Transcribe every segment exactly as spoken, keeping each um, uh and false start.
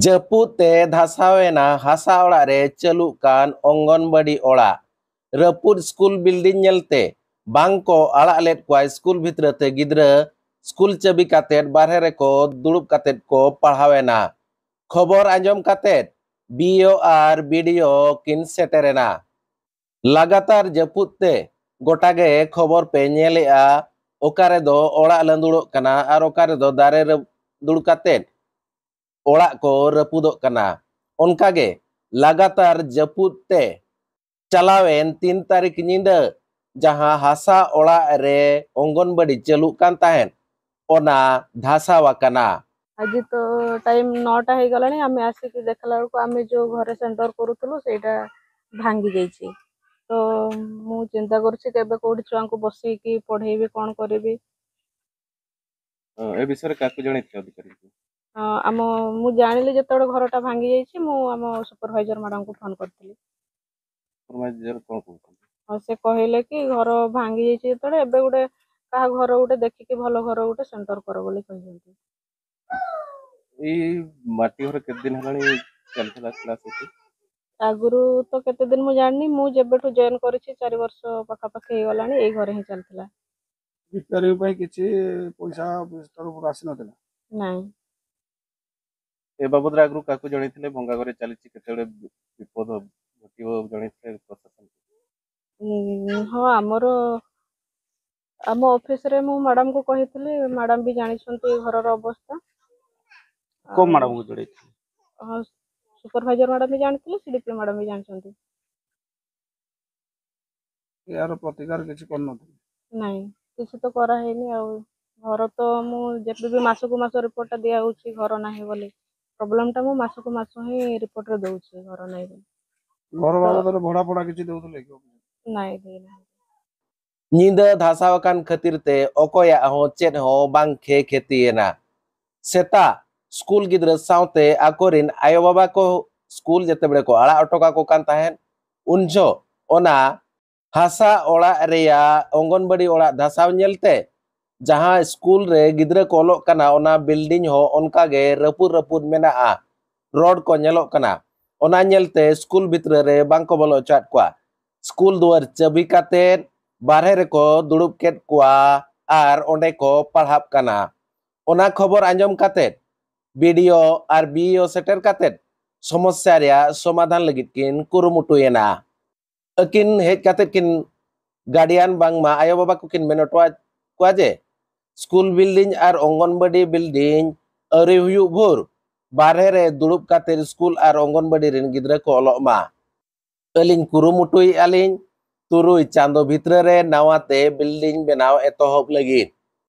ᱡᱟᱹᱯᱩᱫ ᱛᱮ ᱫᱷᱟᱥᱟᱣ ᱮᱱᱟ ᱦᱟᱥᱟ ᱚᱲᱟᱜ ᱨᱮ ᱪᱟᱹᱞᱩᱜ ᱠᱟᱱ ᱚᱝᱜᱚᱱᱵᱟᱲᱤ ᱚᱲᱟᱜ᱾ ᱨᱟᱹᱯᱩᱫ ᱥᱠᱩᱞ ᱵᱤᱞᱰᱤᱝ ᱧᱮᱞᱛᱮ ᱵᱟᱝ ᱠᱚ ᱟᱲᱟᱜ ᱞᱮᱫ ᱠᱚᱣᱟ ᱥᱠᱩᱞ ᱵᱷᱤᱛᱨᱤ ᱛᱮ ᱜᱤᱫᱽᱨᱟᱹ᱾ ᱥᱠᱩᱞ ᱪᱟᱹᱵᱤ ᱠᱟᱛᱮᱫ ᱵᱟᱨᱦᱮ ᱨᱮᱠᱚ ᱫᱩᱲᱩᱵ ᱠᱟᱛᱮᱫ ᱠᱚ ᱯᱟᱲᱦᱟᱣ ᱮᱱᱟ᱾ ᱠᱷᱚᱵᱚᱨ ᱟᱸᱡᱚᱢ ᱠᱟᱛᱮᱫ ᱵᱤ ᱳ ᱟᱨ ᱵᱤ ᱰᱤ ᱳ ᱠᱤᱱ ᱥᱮᱴᱮᱨ ᱮᱱᱟ᱾ ᱞᱟᱜᱟᱛᱟᱨ ᱡᱟᱹᱯᱩᱫ ᱛᱮ ᱜᱚᱴᱟ ᱜᱮ ᱠᱷᱚᱵᱚᱨ ᱯᱮ ᱧᱮᱞᱮᱜᱼᱟ, ᱚᱠᱟ ᱨᱮᱫᱚ ᱚᱲᱟᱜ ᱞᱟᱹᱸᱫᱩᱲᱚᱜ ᱠᱟᱱᱟ ᱟᱨ ᱚᱠᱟ ᱨᱮᱫᱚ ᱫᱟᱨᱮ ᱨᱟᱹᱯᱩᱫ ᱠᱟᱛᱮᱫ ᱚᱲᱟᱜ ᱠᱚ ᱨᱟᱹᱯᱩᱫᱚᱜ ᱠᱟᱱᱟ᱾ ᱚᱱᱠᱟᱜᱮ ᱞᱟᱜᱟᱛᱟᱨ ᱡᱟᱹᱯᱩᱫ ᱛᱮ ᱪᱟᱞᱟᱣᱮᱱ ᱛᱤᱱ ᱛᱟᱹᱨᱤᱠᱷ ᱧᱤᱫᱟᱹ ᱡᱟᱦᱟᱸ ᱦᱟᱥᱟ ᱚᱲᱟᱜ ᱨᱮ ᱚᱝᱜᱚᱱᱵᱟᱲᱤ ᱪᱟᱹᱞᱩᱜ ᱠᱟᱱ ᱛᱟᱦᱮᱸᱫ, ᱚᱱᱟ ᱫᱷᱟᱥᱟᱣ ᱟᱠᱟᱱᱟ᱾ ଆଜି ତ ଟାଇମ୍ ନଅଟା ହେଇଗଲାଣି। ଆମେ ଆସିକି ଦେଖିଲା ବେଳକୁ ଆମେ ଯୋଉ ଘରେ ସେଣ୍ଟର କରୁଥିଲୁ ସେଇଟା ଭାଙ୍ଗି ଯାଇଛି। ତ ମୁଁ ଚିନ୍ତା କରୁଛି କେବେ କୋଉଠି ଛୁଆଙ୍କୁ ବସେଇକି ପଢେଇବି, କଣ କରିବି। ଏ ବିଷୟରେ କାହାକୁ ଜଣେଇଥିଲେ ଅଧିକାରୀଙ୍କୁ? ଆମ ମୁଁ ଜାଣିଲି ଯେତେବେଳେ ଘରଟା ଭାଙ୍ଗି ଯାଇଛି, ମୁଁ ଆମ ସୁପରଭାଇଜର ମ୍ୟାଡାମଙ୍କୁ ଫୋନ କରିଥିଲି। ସୁପରଭାଇଜର କଣ କହୁଛନ୍ତି? ଆଉ ସେ କହିଲେ କି ଘର ଭାଙ୍ଗି ଯାଇଛି ଯେତେବେଳେ, ଏବେ ଗୋଟେ କାହା ଘର ଗୋଟେ ଦେଖିକି ଭଲ ଘର ଗୋଟେ ସେଣ୍ଟର କର ବୋଲି କହିଛନ୍ତି। ଏଇ ମାଟି ଘର କେତେ ଦିନ ହେଲାଣି ଚାଲିଥିଲା କ୍ଲାସ ଏଠି? ଆଗରୁ ତ କେତେ ଦିନ ମୁଁ ଜାଣିନି, ମୁଁ ଯେବେଠୁ ଜଏନ୍ କରିଛି ଚାରି ବର୍ଷ ପାଖାପାଖି ହେଇଗଲାଣି, ଏଇ ଘରେ ହିଁ ଚାଲିଥିଲା। ରିପେୟାରିଂ ପାଇଁ କିଛି ପଇସା ଅଫିସ ତରଫରୁ ଆସିନଥିଲା? ନାଇଁ। ଏ ବାବଦରେ ଆଗରୁ କାହାକୁ ଜଣେଇଥିଲେ? ଭଙ୍ଗା ଘରେ ଚାଲିଛି, କେତେବେଳେ ବି- ବିପଦ ଘଟିବ ଜଣେଇଥିଲେ ପ୍ରଶାସନ? ଉଁ, ହଁ, ଆମର ଆମ ଅଫିସରେ ମୁଁ ମ୍ୟାଡାମକୁ କହିଥିଲି, ମ୍ୟାଡାମ ବି ଜାଣିଛନ୍ତି ଏ ଘରର ଅବସ୍ଥା। କୋଉ ଆଉ, ମ୍ୟାଡାମକୁ ଜଣେଇଥିଲେ? ହଁ, ସୁପରଭାଇଜର ମ୍ୟାଡାମ ବି ଜାଣିଥିଲେ, C D P O madam ବି ଜାଣିଛନ୍ତି। ଏହାର ପ୍ରତିକାର କିଛି କରିନଥିଲେ? ନାଇଁ, କିଛି ତ କରାହେଇନି। ଆଉ ଘର ତ ମୁଁ ଯେବେ ବି ମାସକୁ ମାସ ରିପୋର୍ଟଟା ଦିଆହଉଛି ଘର ନାହିଁ ବୋଲି, ପ୍ରୋବ୍ଲେମଟା ମୁଁ ମାସକୁ ମାସ ହିଁ ରିପୋର୍ଟରେ ଦଉଛି ଘର ନାହିଁ ବୋଲି। ଘର ବାବଦରେ ଭଡ଼ା ଫଡ଼ା କିଛି ଦଉଥିଲେ କି? ନାଇଁ, ଦେଇନାହାନ୍ତି। ᱧᱤᱫᱟᱹ ᱫᱷᱟᱥᱟᱣ ᱟᱠᱟᱱ ᱠᱷᱟᱹᱛᱤᱨ ᱛᱮ ᱚᱠᱚᱭᱟᱜ ᱦᱚᱸ ᱪᱮᱫ ᱦᱚᱸ ᱵᱟᱝ ᱠᱷᱮ ᱠᱷᱮᱛᱤᱭᱮᱱᱟ᱾ ᱥᱮᱛᱟᱜ ᱥᱠᱩᱞ ᱜᱤᱫᱽᱨᱟᱹ ᱥᱟᱶᱛᱮ ᱟᱠᱚᱨᱮᱱ ᱟᱭᱳᱼᱵᱟᱵᱟ ᱠᱚ ᱥᱠᱩᱞ ᱡᱮᱛᱮ ᱵᱮᱲᱮ ᱠᱚ ᱟᱲᱟᱜ ᱦᱚᱴᱚ ᱠᱟᱠᱚ ᱠᱟᱱ ᱛᱟᱦᱮᱸᱫ, ᱩᱱ ᱡᱚᱦᱚᱜ ᱚᱱᱟ ᱦᱟᱥᱟ ᱚᱲᱟᱜ ᱨᱮᱭᱟᱜ ᱚᱝᱜᱚᱱᱵᱟᱲᱤ ᱚᱲᱟᱜ ᱫᱷᱟᱥᱟᱣ ᱧᱮᱞᱛᱮ ᱡᱟᱦᱟᱸ ᱥᱠᱩᱞ ᱨᱮ ᱜᱤᱫᱽᱨᱟᱹ ᱠᱚ ᱚᱞᱚᱜ ᱠᱟᱱᱟ, ᱚᱱᱟ ᱵᱤᱞᱰᱤᱝ ᱦᱚᱸ ᱚᱱᱠᱟ ᱜᱮ ᱨᱟᱹᱯᱩᱫ ᱨᱟᱹᱯᱩᱫ ᱢᱮᱱᱟᱜᱼᱟ᱾ ᱨᱚᱰ ᱠᱚ ᱧᱮᱞᱚᱜ ᱠᱟᱱᱟ᱾ ᱚᱱᱟ ᱧᱮᱞᱛᱮ ᱥᱠᱩᱞ ᱵᱷᱤᱛᱨᱤ ᱨᱮ ᱵᱟᱝ ᱠᱚ ᱵᱚᱞᱚ ᱦᱚᱪᱚᱣᱟᱫ ᱠᱚᱣᱟ᱾ ᱥᱠᱩᱞ ᱫᱩᱣᱟᱹᱨ ᱪᱟᱹᱵᱤ ᱠᱟᱛᱮᱫ ᱵᱟᱨᱦᱮ ᱨᱮᱠᱚ ᱫᱩᱲᱩᱵ ᱠᱮᱫ ᱠᱚᱣᱟ ᱟᱨ ᱚᱸᱰᱮ ᱠᱚ ᱯᱟᱲᱦᱟᱜ ᱠᱟᱱᱟ᱾ ᱚᱱᱟ ᱠᱷᱚᱵᱚᱨ ᱟᱸᱡᱚᱢ ᱠᱟᱛᱮᱫ ᱵᱤᱰᱤᱳ ᱟᱨ ᱵᱤᱤᱳ ᱥᱮᱴᱮᱨ ᱠᱟᱛᱮᱫ ᱥᱚᱢᱚᱥᱥᱟ ᱨᱮᱭᱟᱜ ᱥᱚᱢᱟᱫᱷᱟᱱ ᱞᱟᱹᱜᱤᱫ ᱠᱤᱱ ᱠᱩᱨᱩᱢᱩᱴᱩᱭᱮᱱᱟ᱾ ᱟᱹᱠᱤᱱ ᱦᱮᱡ ᱠᱟᱛᱮᱫ ᱠᱤᱱ ᱜᱟᱨᱰᱤᱭᱟᱱ ᱵᱟᱝᱢᱟ ᱟᱭᱳ ᱵᱟᱵᱟ ᱠᱚᱠᱤᱱ ᱢᱮᱱ ᱦᱚᱴᱚᱣᱟᱫ ᱠᱚᱣᱟ ᱡᱮ ᱥᱠᱩᱞ ᱵᱤᱞᱰᱤᱝ ᱟᱨ ᱚᱝᱜᱚᱱᱵᱟᱲᱤ ᱵᱤᱞᱰᱤᱝ ᱟᱹᱣᱨᱤ ᱦᱩᱭᱩᱜ ᱵᱷᱳᱨ ᱵᱟᱨᱦᱮ ᱨᱮ ᱫᱩᱲᱩᱵ ᱠᱟᱛᱮᱫ ᱥᱠᱩᱞ ᱟᱨ ᱚᱝᱜᱚᱱᱵᱟᱲᱤ ᱨᱮᱱ ᱜᱤᱫᱽᱨᱟᱹ ᱠᱚ ᱚᱞᱚᱜ ᱢᱟ᱾ ᱟᱹᱞᱤᱧ ᱠᱩᱨᱩᱢᱩᱴᱩᱭᱮᱫᱼᱟ ᱞᱤᱧ ᱛᱩᱨᱩᱭ ᱪᱟᱸᱫᱚ ᱵᱷᱤᱛᱨᱤ ᱨᱮ ᱱᱟᱣᱟ ᱛᱮ ᱵᱤᱞᱰᱤᱝ ᱵᱮᱱᱟᱣ ᱮᱛᱚᱦᱚᱵ ᱞᱟᱹᱜᱤᱫ᱾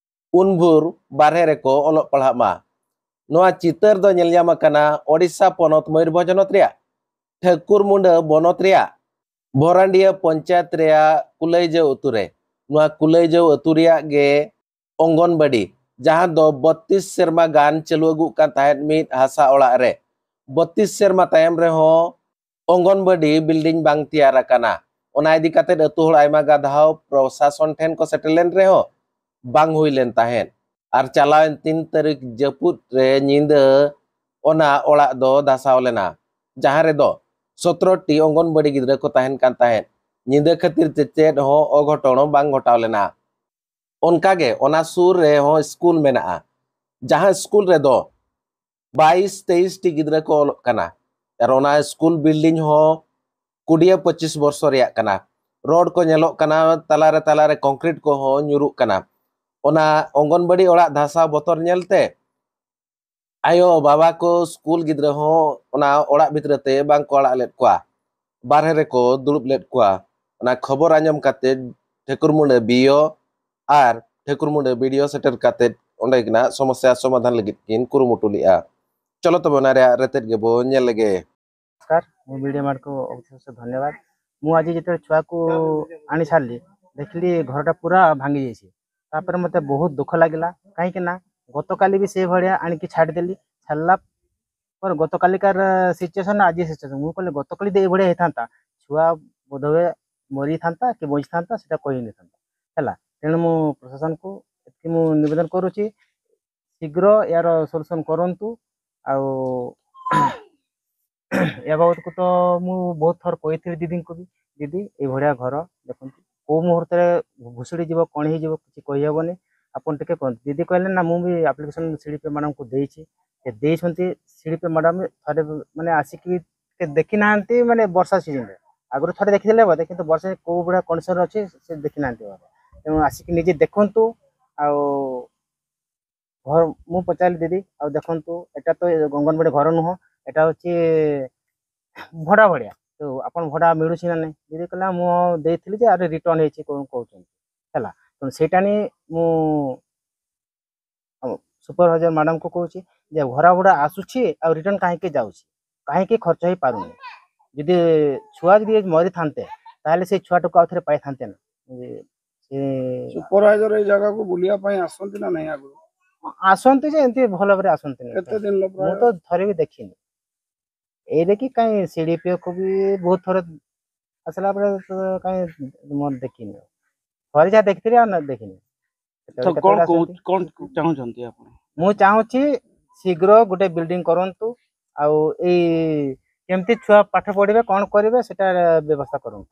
ᱩᱱ ᱵᱷᱳᱨ ᱵᱟᱨᱦᱮ ᱨᱮᱠᱚ ᱚᱞᱚᱜ ᱯᱟᱲᱦᱟᱜ ᱢᱟ᱾ ᱱᱚᱣᱟ ᱪᱤᱛᱟᱹᱨ ᱫᱚ ᱧᱮᱞ ᱧᱟᱢ ᱟᱠᱟᱱᱟ ᱳᱰᱤᱥᱟ ᱯᱚᱱᱚᱛ ᱢᱚᱭᱩᱨᱵᱷᱚᱸᱡᱽ ᱦᱚᱱᱚᱛ ᱨᱮᱭᱟᱜ ᱴᱷᱟᱹᱠᱩᱨᱢᱩᱸᱰᱟᱹ ᱵᱚᱱᱚᱛ ᱨᱮᱭᱟᱜ ᱵᱷᱚᱨᱟᱱᱰᱤᱭᱟᱹ ᱯᱚᱧᱪᱟᱭᱮᱛ ᱨᱮᱭᱟᱜ ᱠᱩᱞᱟᱹᱭᱡᱟᱹᱣ ᱟᱹᱛᱩ ᱨᱮ᱾ ᱱᱚᱣᱟ ᱠᱩᱞᱟᱹᱭᱡᱟᱹᱣ ᱟᱹᱛᱩ ᱨᱮᱭᱟᱜ ᱜᱮ ᱚᱝᱜᱚᱱᱵᱟᱲᱤ, ᱡᱟᱦᱟᱸ ᱫᱚ ᱵᱚᱛᱛᱤᱥ ᱥᱮᱨᱢᱟ ᱜᱟᱱ ᱪᱟᱹᱞᱩ ᱟᱹᱜᱩᱜ ᱠᱟᱱ ᱛᱟᱦᱮᱸᱫ ᱢᱤᱫ ᱦᱟᱥᱟ ᱚᱲᱟᱜ ᱨᱮ᱾ ᱵᱚᱛᱛᱤᱥ ᱥᱮᱨᱢᱟ ᱛᱟᱭᱚᱢ ᱨᱮᱦᱚᱸ ᱚᱝᱜᱚᱱᱵᱟᱲᱤ ᱵᱤᱞᱰᱤᱝ ᱵᱟᱝ ᱛᱮᱭᱟᱨ ᱟᱠᱟᱱᱟ᱾ ᱚᱱᱟ ᱤᱫᱤ ᱠᱟᱛᱮᱫ ᱟᱹᱛᱩ ᱦᱚᱲ ᱟᱭᱢᱟ ᱜᱟᱫᱷᱟᱣ ᱯᱨᱚᱥᱟᱥᱚᱱ ᱴᱷᱮᱱ ᱠᱚ ᱥᱮᱴᱮᱨ ᱞᱮᱱ ᱨᱮᱦᱚᱸ ᱵᱟᱝ ᱦᱩᱭ ᱞᱮᱱ ᱛᱟᱦᱮᱸᱫ᱾ ᱟᱨ ᱪᱟᱞᱟᱣᱮᱱ ᱛᱤᱱ ᱛᱟᱹᱨᱤᱠᱷ ᱡᱟᱹᱯᱩᱫ ᱨᱮ ᱧᱤᱫᱟᱹ ᱚᱱᱟ ᱚᱲᱟᱜ ᱫᱚ ᱫᱷᱟᱥᱟᱣ ᱞᱮᱱᱟ, ᱡᱟᱦᱟᱸ ᱨᱮᱫᱚ ᱥᱚᱛᱨᱚ ᱴᱤ ᱚᱝᱜᱚᱱᱵᱟᱲᱤ ᱜᱤᱫᱽᱨᱟᱹ ᱠᱚ ᱛᱟᱦᱮᱱ ᱠᱟᱱ ᱛᱟᱦᱮᱸᱫ᱾ ᱧᱤᱫᱟᱹ ᱠᱷᱟᱹᱛᱤᱨ ᱛᱮ ᱪᱮᱫ ᱦᱚᱸ ᱚᱜᱷᱚᱴᱚᱱ ᱵᱟᱝ ᱜᱷᱚᱴᱟᱣ ᱞᱮᱱᱟ᱾ ᱚᱱᱠᱟᱜᱮ ᱚᱱᱟ ᱥᱩᱨ ᱨᱮᱦᱚᱸ ᱥᱠᱩᱞ ᱢᱮᱱᱟᱜᱼᱟ, ᱡᱟᱦᱟᱸ ᱥᱠᱩᱞ ᱨᱮᱫᱚ ᱵᱟᱭᱤᱥ ᱛᱮᱭᱤᱥ ᱴᱤ ᱜᱤᱫᱽᱨᱟᱹ ᱠᱚ ᱚᱞᱚᱜ ᱠᱟᱱᱟ᱾ ᱟᱨ ᱚᱱᱟ ᱥᱠᱩᱞ ᱵᱤᱞᱰᱤᱝ ᱦᱚᱸ ᱠᱩᱰᱤᱭᱟᱹ ᱯᱚᱸᱪᱤᱥ ᱵᱚᱨᱥᱚ ᱨᱮᱭᱟᱜ ᱠᱟᱱᱟ᱾ ᱨᱚᱰ ᱠᱚ ᱧᱮᱞᱚᱜ ᱠᱟᱱᱟ, ᱛᱟᱞᱟᱨᱮ ᱛᱟᱞᱟᱨᱮ ᱠᱚᱝᱠᱨᱤᱴ ᱠᱚᱦᱚᱸ ᱧᱩᱨᱩᱜ ᱠᱟᱱᱟ᱾ ᱚᱱᱟ ᱚᱝᱜᱚᱱᱵᱟᱲᱤ ᱚᱲᱟᱜ ᱫᱷᱟᱥᱟᱣ ᱵᱚᱛᱚᱨ ᱧᱮᱞᱛᱮ ᱟᱭᱳ ᱵᱟᱵᱟ ᱠᱚ ᱥᱠᱩᱞ ᱜᱤᱫᱽᱨᱟᱹ ᱦᱚᱸ ᱚᱱᱟ ᱚᱲᱟᱜ ᱵᱷᱤᱛᱨᱤ ᱛᱮ ᱵᱟᱝ ᱠᱚ ᱟᱲᱟᱜ ᱞᱮᱫ ᱠᱚᱣᱟ, ᱵᱟᱨᱦᱮ ᱨᱮᱠᱚ ᱫᱩᱲᱩᱵ ᱞᱮᱫ ᱠᱚᱣᱟ᱾ ᱚᱱᱟ ᱠᱷᱚᱵᱚᱨ ᱟᱸᱡᱚᱢ ᱠᱟᱛᱮ ᱴᱷᱟᱹᱠᱩᱨᱢᱩᱸᱰᱟᱹ ᱵᱤᱤᱳ ᱟᱨ ᱴᱷᱟᱹᱠᱩᱨᱢᱩᱸᱰᱟᱹ ᱵᱤᱰᱤᱳ ᱥᱮᱴᱮᱨ ᱠᱟᱛᱮ ᱚᱸᱰᱮ ᱜᱮᱱᱟᱜ ᱥᱚᱢᱚᱥᱥᱟ ᱥᱚᱢᱟᱫᱷᱟᱱ ᱞᱟᱹᱜᱤᱫ ᱠᱤᱱ ᱠᱩᱨᱩᱢᱩᱴᱩ ᱞᱮᱫᱼᱟ᱾ ᱪᱚᱞᱚ ᱛᱚᱵᱮ ᱚᱱᱟ ᱨᱮᱭᱟᱜ ᱨᱮᱛᱮᱫ ᱜᱮᱵᱚ ᱧᱮᱞ ᱞᱮᱜᱮ᱾ ନମସ୍କାର, ମୁଁ ବିଡ଼ିଓ ମ୍ୟାଡ଼କୁ ଅଶେଷ ଅଶେଷ ଧନ୍ୟବାଦ। ମୁଁ ଆଜି ଯେତେବେଳେ ଛୁଆକୁ ଆଣି ସାରିଲି, ଦେଖିଲି ଘରଟା ପୁରା ଭାଙ୍ଗି ଯାଇଛି। ତାପରେ ମୋତେ ବହୁତ ଦୁଃଖ ଲାଗିଲା, କାହିଁକି ନା ଗତକାଲି ବି ସେଇଭଳିଆ ଆଣିକି ଛାଡ଼ିଦେଲି। ଛାଡ଼ିଲା ପରେ ଗତକାଲିକାର ସିଚୁଏସନ୍ ଆଜି ସିଚୁଏସନ୍, ମୁଁ କହିଲି ଗତକାଲି ତ ଏଇଭଳିଆ ହେଇଥାନ୍ତା, ଛୁଆ ବୋଧହୁଏ ମରିଥାନ୍ତା କି ବଞ୍ଚିଥାନ୍ତା, ସେଟା କହି ହେଇନଥାନ୍ତା, ହେଲା। ତେଣୁ ମୁଁ ପ୍ରଶାସନକୁ ଏତିକି ମୁଁ ନିବେଦନ କରୁଛି, ଶୀଘ୍ର ଏହାର ସଲ୍ୟୁସନ୍ କରନ୍ତୁ। ଆଉ ଏ ବାବଦକୁ ତ ମୁଁ ବହୁତ ଥର କହିଥିଲି ଦିଦିଙ୍କୁ ବି, "ଦିଦି, ଏଇଭଳିଆ ଘର ଦେଖନ୍ତୁ, କୋଉ ମୁହୂର୍ତ୍ତରେ ଭୁଷୁଡ଼ି ଯିବ, କଣ ହେଇଯିବ, କିଛି କହିହବନି, ଆପଣ ଟିକେ କୁହନ୍ତୁ।" ଦିଦି କହିଲେ, "ନା, ମୁଁ ବି ଆପ୍ଲିକେସନ ସିଡିପି ମ୍ୟାଡାମଙ୍କୁ ଦେଇଛି, ସେ ଦେଇଛନ୍ତି।" ସିଡିପି ମ୍ୟାଡାମ ଥରେ ବି, ମାନେ, ଆସିକି ବି ଟିକେ ଦେଖିନାହାନ୍ତି, ମାନେ, ବର୍ଷା ସିଜନରେ। ଆଗରୁ ଥରେ ଦେଖିଥିଲେ ବୋଧେ, କିନ୍ତୁ ବର୍ଷା କୋଉ ଭଳିଆ କଣ୍ଡିସନରେ ଅଛି, ସେ ଦେଖିନାହାନ୍ତି ବୋଧେ। ତେଣୁ ଆସିକି ନିଜେ ଦେଖନ୍ତୁ। ଆଉ ଘର, ମୁଁ ପଚାରିଲି, "ଦିଦି, ଆଉ ଦେଖନ୍ତୁ, ଏଟା ତ ଅଙ୍ଗନବାଡି ଘର ନୁହଁ, ଏଟା ହଉଛି ଭଡା ଭଳିଆ, ତ ଆପଣ ଭଡା ମିଳୁଛି ନା ନାଇଁ?" ଦିଦି କହିଲା, "ମୁଁ ଦେଇଥିଲି ଯେ, ଆରେ ରିଟର୍ନ ହେଇଛି କଣ କହୁଛନ୍ତି।" ହେଲା, ତେଣୁ ସେଇଟା ନି ମୁଁ ଆମ ସୁପରଭାଇଜର ମ୍ୟାଡାମକୁ କହୁଛି ଯେ, "ଘର ଭଡା ଆସୁଛି, ଆଉ ରିଟର୍ନ କାହିଁକି ଯାଉଛି, କାହିଁକି ଖର୍ଚ୍ଚ ହେଇପାରୁନି? ଯଦି ଛୁଆ ଯଦି ମରିଥାନ୍ତେ, ତାହେଲେ ସେଇ ଛୁଆଟାକୁ ଆଉ ଥରେ ପାଇଥାନ୍ତେ ନା?" ଯେ ସେ ସୁପରଭାଇଜର ଏଇ ଜାଗାକୁ ବୁଲିବା ପାଇଁ ଆସନ୍ତି ନା ନାଇଁ ଆଗରୁ? ଆସନ୍ତି ଯେ, ଏମିତି ଭଲ ଭାବରେ ଆସନ୍ତି ନାହିଁ। କେତେ ଦିନ ହେଲା ମୁଁ ପ୍ରାୟ? ତ ଥରେ ବି ଦେଖିନି। ଏଇଟା କି କାହିଁ, ସିଡିପିଓକୁ ବି ବହୁତ ଥର ଆସିଲା ପରେ ତ କାହିଁ ମୁଁ ଦେଖିନି। ଥରେ ଯାହା ଦେଖିଥିଲି, ଆଉ ନା ଦେଖିନି। କେତେବେଳେ ତ କେତେବେଳେ କଣ କହୁ-, ଆସନ୍ତି। କଣ ଚାହୁଁଛନ୍ତି ଆପଣ? ମୁଁ ଚାହୁଁଛି ଶୀଘ୍ର ଗୋଟେ ବିଲ୍ଡିଂ କରନ୍ତୁ, ଆଉ ଏଇ କେମିତି ଛୁଆ ପାଠ ପଢିବେ, କଣ କରିବେ, ସେଟା ବ୍ୟବସ୍ଥା କରନ୍ତୁ।